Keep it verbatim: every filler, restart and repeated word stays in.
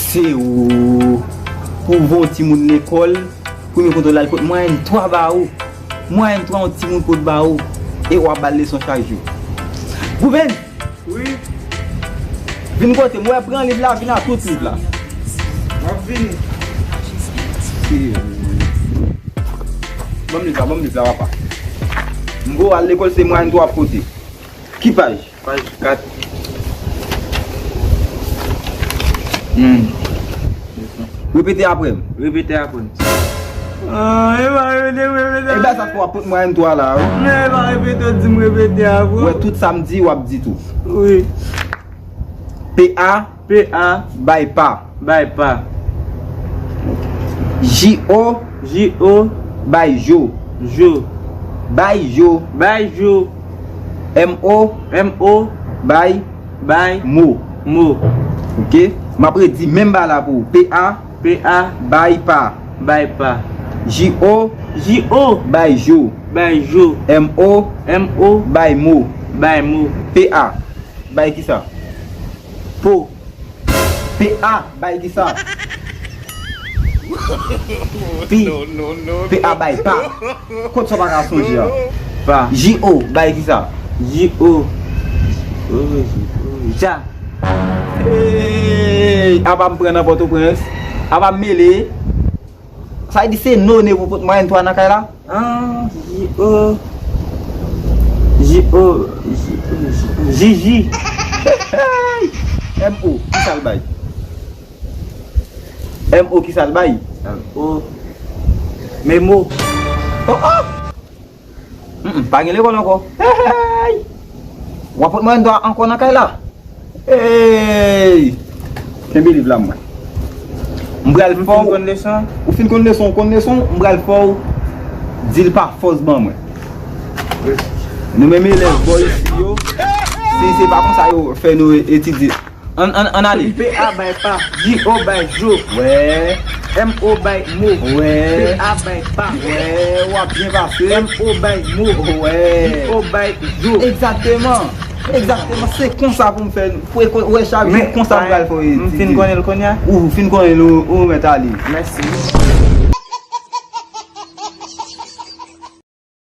Se ou. Pou voye yon timoun lekòl, premye kontwòl la, li pot mwayèn twa ba ou. Mwayèn twa yon timoun pot ba ou. E w ap ba l leson chak jou. Gouven! Wi. Vin kote m, wè pran liv la, vin ak tout liv la. M ap vini. Se ou. Ban m liv la, ban m liv la, papa. M voye w al lekòl, se mwayèn twa w ap pote. Ki paj? Paj kat. Hmm. Repete apre m. Repete apre m. Ah, e pa repete, repete. E ben sa fè w ap pot mwayèn twa la, wi. Men e pa repete, w di m repete apre. Wè, tout sa m di, w ap di tou. Wi. P A. P A. Bay pa. Bay pa. J O. J O. Bay jo. Jo. Bay jo. Bay jo. M O. M O. Bay. Bay. Mo. Mo. Ok. M ap redi menm ba la pou ou. P A. P A. Bay pa. Bay pa. J O. J O. Bay jo. Bay jo. M O. M O. Bay mo. Bay mo. P A. Bay kisa? Po. P A bay kisa? Pi. P A bay pa. Kot sa w pa ka sonje a? Pa. J O bay kisa? J O. Ja. Hey, apa m pran nan Pòtoprens? Apa m mele? Sa vle di se None pou pot mwayèn twa nan kay la? Ah, J O. J O. J O. Jiji. M O, kisa l bay? M O, kisa l bay? M O. Memo. Oh, oh! Mm, mm, pa gen lekòl ankò. Hey! W ap pot mwayèn twa ankò nan kay la? Hey! Kenbe liv la, mwen. M pral fè w. Ou fin konn leson? Ou fin konn leson, ou konn leson, m pral fè w di l pa fòs ban mwen. Nou menm elèv bò isi yo, si se pa konsa yo fè nou etidye. Ann, ann, ann ale. P A bay pa, J O bay jo. Wè. M O bay mo. Wè. P A bay pa. Wè, w ap byen pase. M O bay mo. Wè. J O bay jo. Egzakteman. Egzakteman. Se konsa pou m fè. Pou e ko-, wè, chak jou konsa m pral fè w etidye. M fin konnen l kounye a? Ou fin konnen l, ou, ou mèt ale. Mèsi.